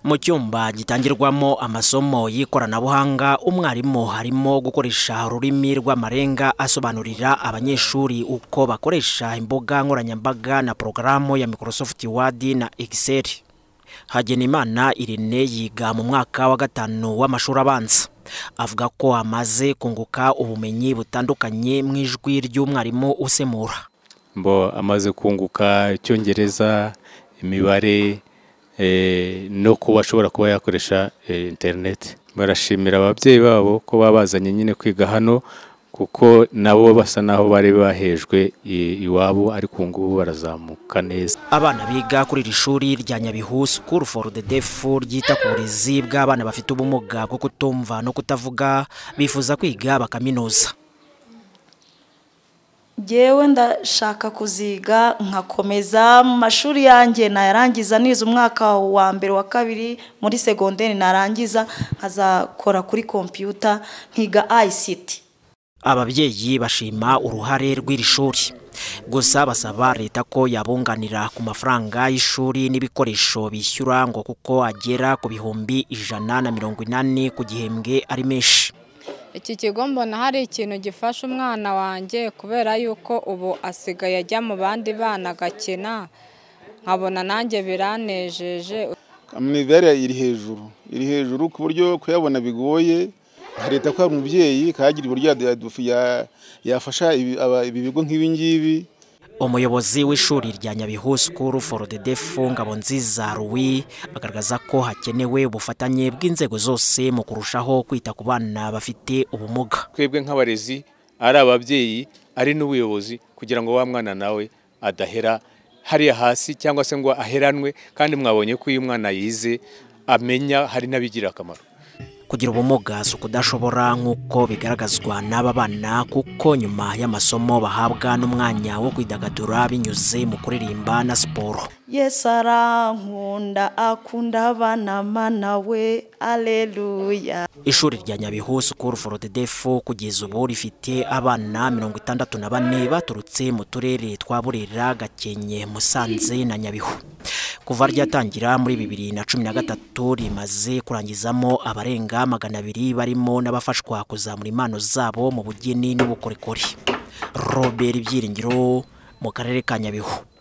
Mu cyumba gitangirwamo amasomo y'ikoranabuhanga, umwarimu harimo gukoresha ururimi rw'amarenga asobanurira abanyeshuri uko bakoresha imbuga nkoranyambaga na porogaramu ya Microsoft Word na Excel. Hagenimana Irene yiga mu mwaka wa 5 w'amashuri abanza. Avuga ko amaze kunguka ubumenyi butandukanye mu ijwi ry'umwarimu usemura. Mbo amaze kunguka Icyongereza, imibare, no kuba ashobora kuba yakoresha internet. Barashimira ababyeyi babo ko babazanye nyine kwiga hano, kuko nabo basa naho bari bahejwe iwabo, ariko ngubu barazamuka neza. Abana biga kuri iri shuri rya Nyabihu School for the Deaf ryita ku burezi bw'abana bafite ubumuga bwo kutumva no kutavuga, bifuza kwiga bakaminuza. Jewe ndashaka kuziga nkakomeza mu mashuri yanjye, nayarangiza nize umwaka wa mbere wa kabiri muri segonderi, narangiza nkazakora kuri computer nkiga ICT. Ababyeyi bashima uruhare rw'iri shuri, gusa basaba leta ko yabunganira ku mafaranga y'ishuri n'ibikoresho bishyura, ngo kuko agera ku 180,000 ku gihembwe ari menshi. Iki kigo mbona hari ikintu gifasha umwana wanjye, kubera yuko ubu asigaye ajya mu bandi bana agakina, nkabona nanjye biranejeje. Imibare iri hejuru, iri hejuru ku buryo kuyabona bigoye. Leta ko ari umubyeyi kagira uburyo yafasha ibi bigo nk'ibi ngibi. Umuyobozi w'ishuri rya Nyabihu School for the Deaf, Ngabonziza Louis, agaragaza ko hakenewe ubufatanye bw'inzego zose mu kurushaho kwita ku bana bafite ubumuga. Twebwe nk'abarezi, ari ababyeyi, ari n'ubuyobozi, kugira ngo wa mwana nawe adahera hariya hasi cyangwa se ngo aheranwe, kandi mwabonye ko iyo umwana yize amenya hari n'abigira akamaro. Kugira ubumuga si ukudashobora nk'uko bigaragazwa n'aba bana, kuko nyuma y'amasomo bahabwa n'umwanya wo kwidagadura binyuze mu kuririmba na siporo. Yesu arankunda, akunda abana mana we, aleluya. Ishuri rya Nyabihu School for the Deaf kugeza ubu rifite abana 64 baturutse mu turere twa Burera, Gakenke, Musanze na Nyabihu. Kuva ryatangira muri 2013 rimaze kurangizamo abarenga 200 barimo n'abafashwa kuzamura impano zabo mu bugeni n'ubukorikori. Robert Byiringiro mu karere ka Nyabihu.